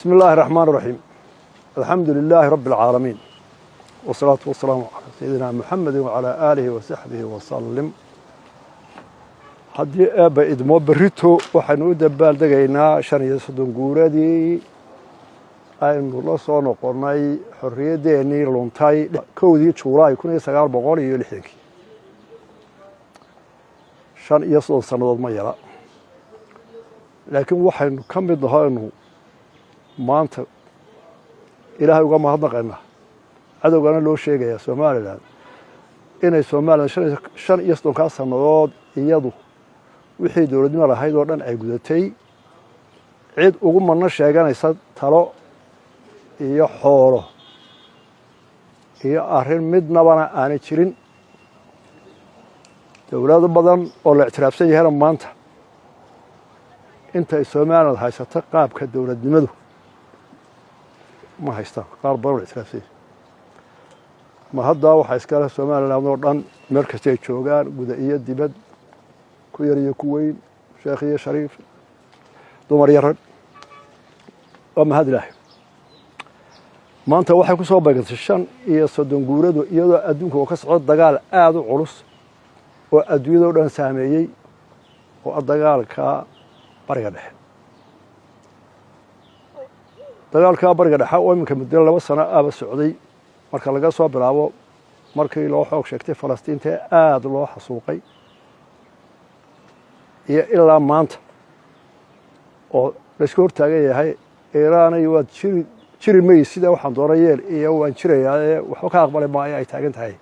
بسم الله الرحمن الرحيم، الحمد لله رب العالمين، والصلاة والسلام على سيدنا محمد وعلى آله وصحبه وسلم. Haddii Eebba idmo, berrito waxaynu u dabaaldegaynaa 35 guuradii aynu la soo noqonnay xorriyaddeenii luntay 1dii Juulaay 1960-kii. 35 sannadood ma yara, laakiin waxaynu ka mid nahaynu maanta Ilaahay uga mahadnaqaynaa, cadowgana loo sheegayaa Somaliland inay Somaliland 35-kaa sannadood iyadu wixii dowladnimo lahayd oo dhan ay gudatay. Cid ugu madno sheeganaysa talo iyo xoolo iyo arrin midnabana aanay jirin. Dowlado badan oo la ictiraafsan yahayna maanta intay Somaliland haysato qaabka dowladnimadu ma haystaan, qaar badan oo la ictiraafsan yahay. Ma haddaa waxaa iskale Somaliland oo dhan, meel kasta ay joogaan, guda iyo dibad, ku yar iyo ku weyn, sheekh iyo shariif, dumar iyo rag. Waa mahad Ilaahay. Maanta waxay ku soo beegantay 35 guuradu iyadoo adduunka oo ka socdo dagaal aada u culus oo adduunyada o dhan saameeyey, oo ah dagaalka Bariga Dhexe. Dagaalka Bariga Dhexe oo iminka muddo 2 sano aba socday, marka laga soo bilaabo markii loo xoog sheegtay Falastiinta ee aada loo xasuuqay iyo ilaa maanta oo laysku hortaagan yahay Iiraanay waad jiri jiri may sida waxaan doona yeel iyo waan jirayaa ee waxba ka aqbali maayo ay taagan tahay,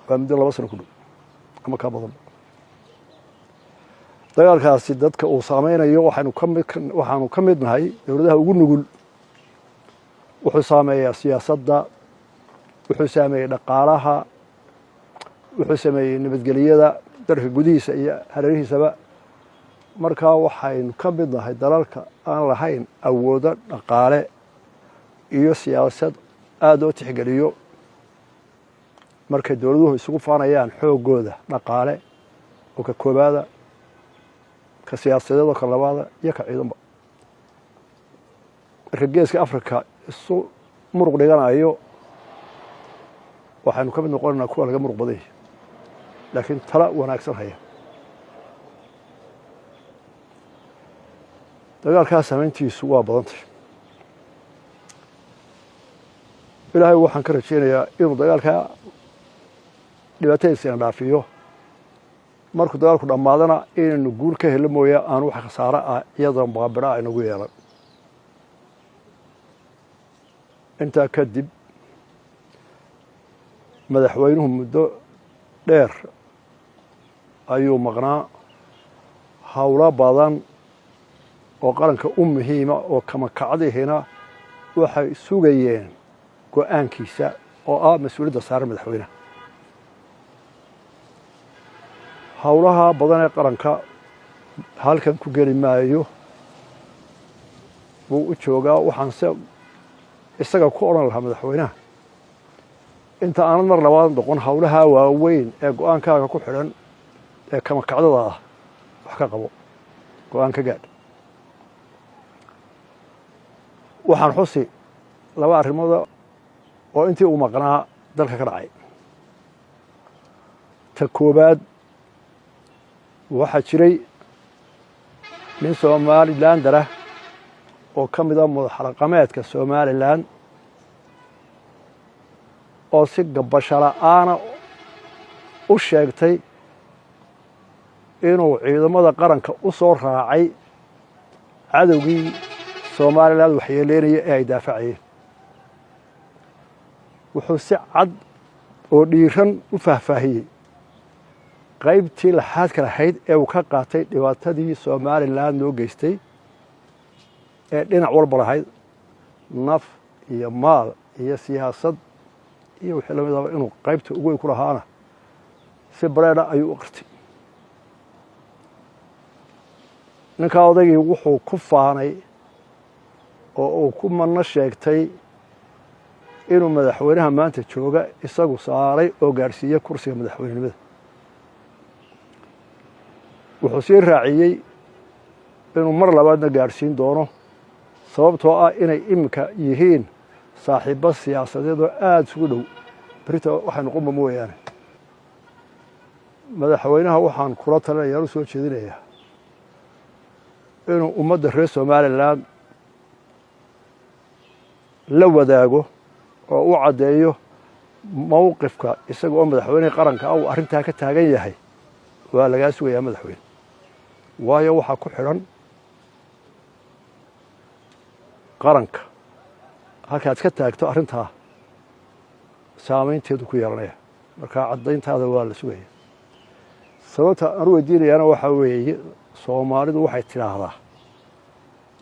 waa muddo 2 sano ku dhow ama ka badan. Dagaalkaasi dadka uu saameynayo waxaanu ka mid nahay dowladaha ugu nugul. Wuxuu saameeyaa siyaasadda, wuxuu saameeyey dhaqaalaha, wuxuu sameeyey nabadgelyada dalka gudihiisa iyo hareerihiisaba. Markaa waxaynu ka mid nahay dalalka aan lahayn awoodo dhaqaale iyo siyaasad aada loo tixgeliyo markay dowladuhu isugu faanayaan xooggooda dhaqaale oo ka koobaada, ka siyaasadeed oo ka labaada iyo ka ciidanba. Marka Geeska Africa isu muruq dhiganayo, waxaynu ka mid noqonaynaa kuwa laga muruq badan yahay laakiin tala wanaagsan haya. Dagaalkaa samayntiisu waa badantay. Ilaahay waxaan ka rajeynayaa inuu dagaalkaa dhibaatadiisa ina dhaafiyo. Markuu dagaalku dhammaadana inaynu guul ka helo mooya, aanu wax khasaaro ah iyadoo baabidha inagu yeelan. Intaa kadib, madaxweynuhu muddo dheer ayuu maqnaa. Howlo badan oo qaranka u muhiima oo kama kacdihina waxay sugayeen go-aankiisa oo ah mas-uuliyadda saaran madaxweynaha. Howlaha badan ee qaranka halkan ku geli maayo, wuu u joogaa. Waxaan se isaga ku odhan lahaa madaxweynaha, inta aanad mar labaad noqon, howlaha waaweyn ee go-aankaaga ku xidhan ee kama kacdada ah wax ka qabo, go-aan ka gaadh. Waxaan xusi laba arrimood oo intii uu maqnaa dalka ka dhacay. Ta koobaad, waxaa jiray nin Somalilander ah oo ka mida madaxraqameedka Somaliland oo si gabasho la'aana u sheegtay inuu ciidamada qaranka u soo raacay cadowgii Somaliland waxyeeleynaya ee ay daafacayeen. Wuxuu si cad oo dhiiran u faahfaahiyey qaybtii laxaadka lahayd ee uu ka qaatay dhibaatadii Somaliland loo geystay ee dhinac walba lahayd, naf iyo maal iyo siyaasad iyo wixii lamid aba, inuu qaybta ugu weyn ku lahaana si bareedha ayuu u qirtay. Ninkaa odaygii wuxuu ku faanay oo uu ku manno sheegtay inuu madaxweynaha maanta jooga isagu saaray oo gaadhsiiyey kursiga madaxweynenimada. Wuxuu sii raaciyey inuu mar labaadna gaadhsiin doono. Sababtoo ah inay iminka yihiin saaxiibbo siyaasadeed oo aada isugu dhow, berita waxay noqonba mooyaane. Madaxweynaha waxaan kula talinayaan, u soo jeedinayaa inuu ummadda reer Somaliland la wadaago oo u caddeeyo mowqifka isaga oo madaxweynihii qaranka ah uu arrintaa ka taagan yahay. Waa lagaa sugayaa, madaxweyne, waayo waxaa ku xidhan qaranka. Halkaad iska taagto arrintaa saameynteedu ku yeelanaya. Marka caddayntaada waa la sugaya. Sababta aan u weydiinayaana waxaa weeye, Soomaalidu waxay tidhaahdaa,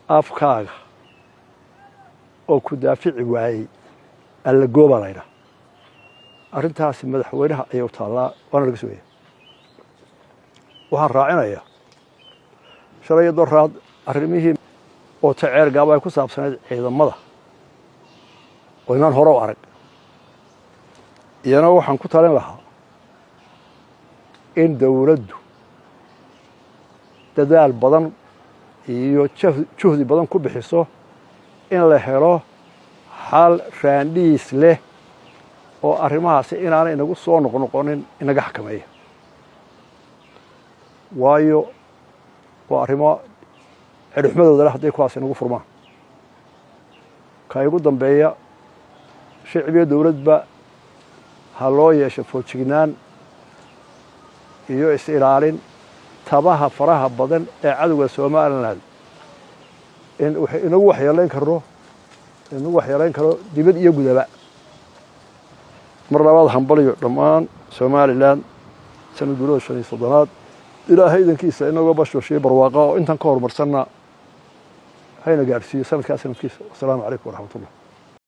"Afkaaga oo ku daafici waayey alla goobaa laydhaha." Arrintaasi madaxweynaha ayay u taallaa, waana laga sugaya. Waxaan raacinayaa, shalay doraad arrimihii oo ta Ceergaaba ay ku saabsanayd ciidamada oo inaan hore u arag, iyana waxaan ku talin lahaa in dowladdu dadaal badan iyo juhdi badan ku bixiso in la helo xal raandhiis leh oo arrimahaasi inaanay inagu soo noqnoqonin inaga xakameeya, waayo waa arrimo cidhixmadooda leh hadday kuwaas inagu furmaan. Ka igu dambeeya, shicbiyo dowladba ha loo yeesho foojignaan iyo is-ilaalin tabaha faraha badan ee cadowga Somaliland in inagu waxyeelayn karno, inagu waxyeelayn karo dibad iyo gudaba. Mar labaad hambaliyo dhammaan Somaliland sanad guurada 35aad. Ilaahay idankiisa inagoo bashbashiyo barwaaqa oo intan ka horumarsanna hayna gaadhsiiyo sanadkaa sanadkiisa. Wasalaamu calaykum waraxmatullah.